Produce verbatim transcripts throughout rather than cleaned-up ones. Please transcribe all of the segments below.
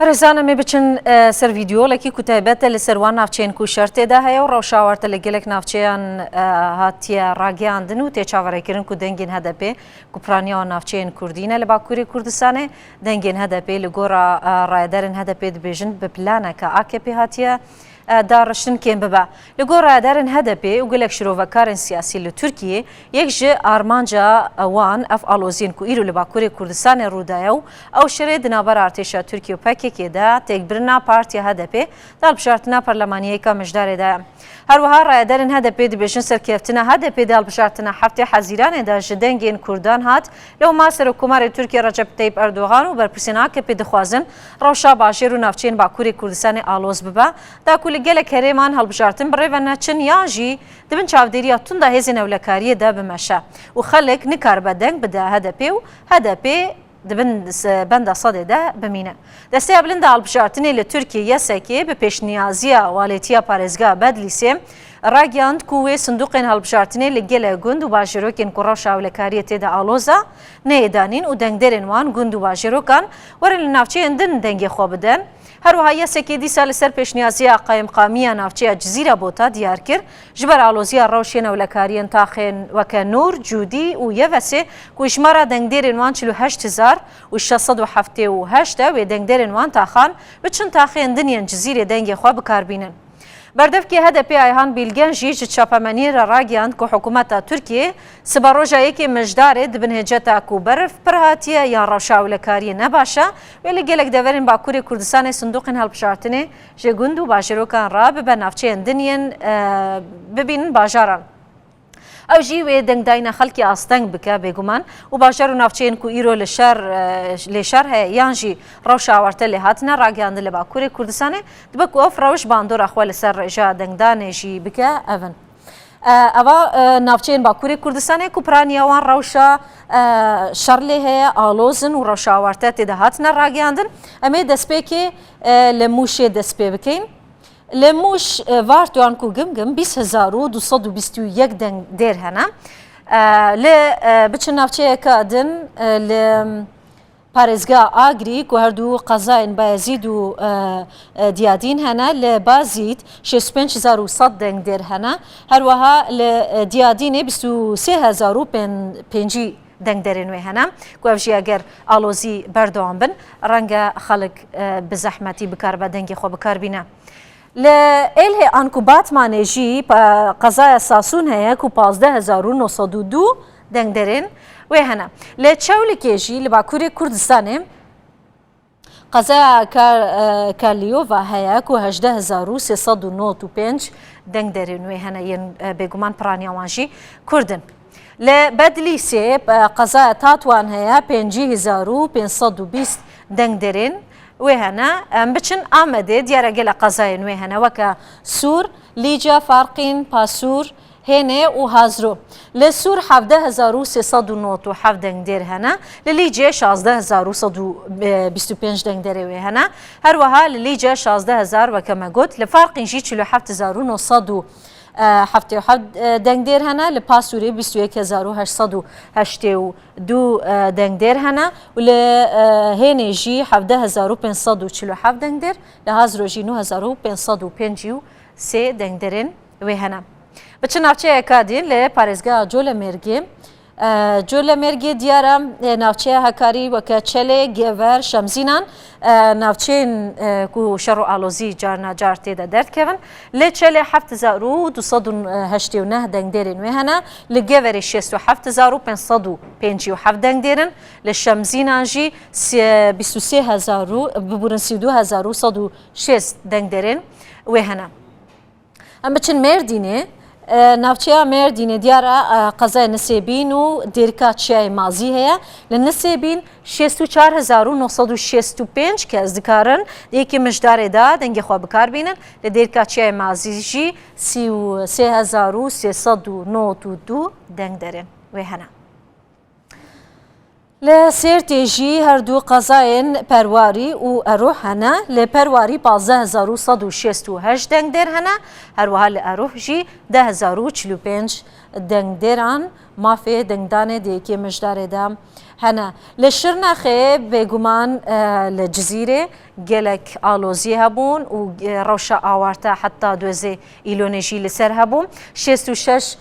Parêzan, em ê biçin, e, ser vîdeolekî ku taybet e li ser wan navçeyên ku şer tê de heye û rewşa awarte li gelek navçeyan, e, hatiye ragihandin û tê çaverêkirin ku dengên H D P ku piraniya wan navçeyên kurdî ne li Bakurê Kurdistanê, dengên H D P li gora, e, rayedarên H D P dibêjin bi planeke A K P hatiye, e, dariştin kêm bibe. Li gor rayedarên H D P û gelek şirovekarên siyasî li Tirkiyê, yek ji armanca wan ev aloziyên ku îro li Bakurê Kurdistanê rû daye û ew şerê di navbera artêşa Tirkiye û P K K de têkbirina partiya H D P di hilbijartina parlemaniyê yeka Mijdarê de ye. Her wiha rayedarên H D P dibêjin serkeftina H D P di hilbijartina heftê Hezîranê de ji dengên Kurdan hat. Lewma Serokkomarê Tirkiye Recep Tayyip Erdogan û berpirsên A K P dixwazin rewşa bajêr û navçeyên Bakurê Kurdistanê aloz bibe, da ku li gelek herêman hilbijartin bi rê ve neçin yan jî di bin çavdêriya tunda hêzên ewlekariyê de bimeşe û xelk nikaribe deng bide H D P û H D P di bin s-, benda sedê de bimîne. Desteya Bilind a Hilbijartinê li Tirkiyê, Y S K, bi pêşniyaziya Walêtiya Parêzgeha Bedlîsê ragihand ku wê sindoqên hilbijartinê li gelek gund û bajarokên ku rewşa ewlekariyê tê de aloz e, neyê danîn û dengdêrên wan gund û bajarokan werin li navçeyên din dengê xwe bidin. Her wiha Y S K dîsa li ser pêşniyaziya qayimqamiya navçeya Cizîra Bota diyar kir, ji ber aloziya rewşên ewlekariyên taxên weke Nûr, Cûdî û Yevesê ku jimara dengdêrên wan çil û heşt hezar û şeş sed û heftê û heşt e, wê dengdêrên wan taxan biçin taxên din yên Cizîrê dengê xwe bi kar bînin. Berdevkê H D P Ayhan Bilgen jî ji çapemeniyê re ragihand ku hikûmeta Tirkiyê siberoja yekê Mijdarê dibin hêceta ku berf pir hatiye yan rewşa ewlekariyê ne baş e, wê li gelek deverên Bakurê Kurdistanê sindoqên hilbijartinê ji gund û bajarokan re bibe navçeyên din yên, e, bibînin bajaran. Ew jî wê dengdayîna xelkê asteng bike bêguman û bajar û navçeyên ku îro li şer, e, lê şer heye yan jî rewşa awarte lê hatine ragihandin li Bakurê Kurdistanê, dibe ku ev rewş bandora xwe li ser rêjeya dengdanê jî bike, ev in. E, eva, e, navçeyên Bakurê Kurdistanê ku piraniya wan rewşa, e, şer lê heye, aloz in û rewşa awarte tê de hatine ragihandin. Em ê destpêkê, e, li Mûşê dest pê bikeyin. Li Mûş, e, Vartuan ku gim gim bîst hezar û du sed û bîst û yek deng dêr hene. E, li, e, biçin navçeyeke din, e, li parêzgeha Agrî ku her du qezayên Bayezîd û, e, e, Diyadîn hene, li Bazîd şêst û pênc hezar û sed deng dêr hene. Her wiha li, e, Diyadînê bîst û sê hezar û pêncî dengderên wê hene ku ev jî eger alozî berdewam bin, renge xelk, e, bi zehmetî bikaribe dengê xwe bi kar bîne. Li Êlihê anku Batmanê jî pa-, qezaya Sasûn heye ku pazdeh hezar û neh sed û du dengderên wê hene. Li Çewlikê jî li Bakurê Kurdistanê qezaya Kar-, e, Karliyova heye ku hejdeh hezar û sê sed û nod û pênc dengderên wê hene, yên, e, bêguman piraniya wan jî Kurd in. Li Bedlîsê, e, qezaya Tatwan heye, pêncî hezar û pênc sed û bîst dengderên wê hene. Em biçin Amedê, diyare gelek qezayên wê hene, weke Sûr, Lîce, Farqîn, Pasûr, Hênê û Hazro. Li Sûr hevdeh hezar û sê sed û nod û heft dengdêr hene, li Lîcê şazdeh hezar û sed û bîst û pênc dengderê wê hene. Her wiha li Lîce şazdeh hezar, weke me got, li Farqîn jî çil û heft hezar û neh sed û heftê û heft, e, dengdêr hene, li Pasûrê bîst û yek hezar û heşt sed û heştê û du, e, dengdêr hene û li, e, Hênê jî hevdeh hezar û pênc sed û çil û heft dengdêr, li Hazro jî neh hezar û pênc sed û pêncî û sê dengderên wê hene. Biçin navçeyeka din li parêzgeha Colemêrgê. E, Colemêrgê diyar e, e, navçeya hekarî weke Çelê, Gever, Şemzînan, e, navçeyên, e, ku şer û alozî carna car tê de derdikevin. Li Çelê heft hezar û du sed û heştê û neh dengdêrên wê hene, li Geverê şêst û heft hezar û pênc sed û pêncî û heft dengdêr in, li Şemzînan jî sê-, bîst û sê hezar û, biburin sî û du hezar û sed û şêst dengdêrên wê hene. Em biçin Mêrdînê. E, navçeya Mêrdînê diyar e, e, qezaya Nisêbîn û dêrika Çiyayê Mazî heye. Li Nisêbîn şêst û çar hezar û neh sed û şêst û pênc kes dikarin di yekê Mijdarê de dengê xwe bi kar bînin. Li dêrika Çiyayê Mazî jî sî û sê hezar û sê sed û nod û du dengderên wê hene. Li Sêrtê jî her du qezayên Perwarî û Eroh hene. Li Perwarî pazdeh hezar û sed û şêst û heşt dengdêr hene. Her wiha li Eroh jî deh hezar û çil û pênc dengdêran mafê dengdanê di yekê Mijdarê de hene. Li Şirnexê bêguman, e, li Cizîrê gelek aloziyê hebûn û, e, rewşa awarte heta dozê Îlonê jî li ser hebû. Şêst û şeş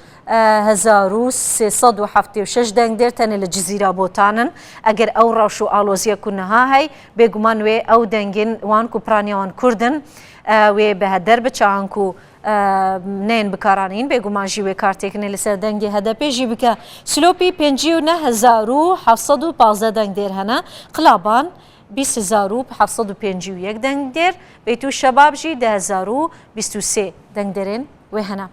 hezar û sê sed û heftê û şeş dengdêr tenê li Cizîra Botan in. Eger ew rewş û aloziya ku niha hey, bêguman wê ew dengên wan ku piraniya wan Kurd in, e, wê bi heder biçe an ku, e, neyên bikaranîn, bêguman jî wê kartêkinê li ser dengê H D P jî bike. Silopî pêncî û neh hezar û heft sed û pazdeh dengdêr hene. Qilaban bîst hezar û heft sed û pêncî û yek dengdêr, Beytû Şebab jî deh hezar û bîst û sê dengdêrên wê hene.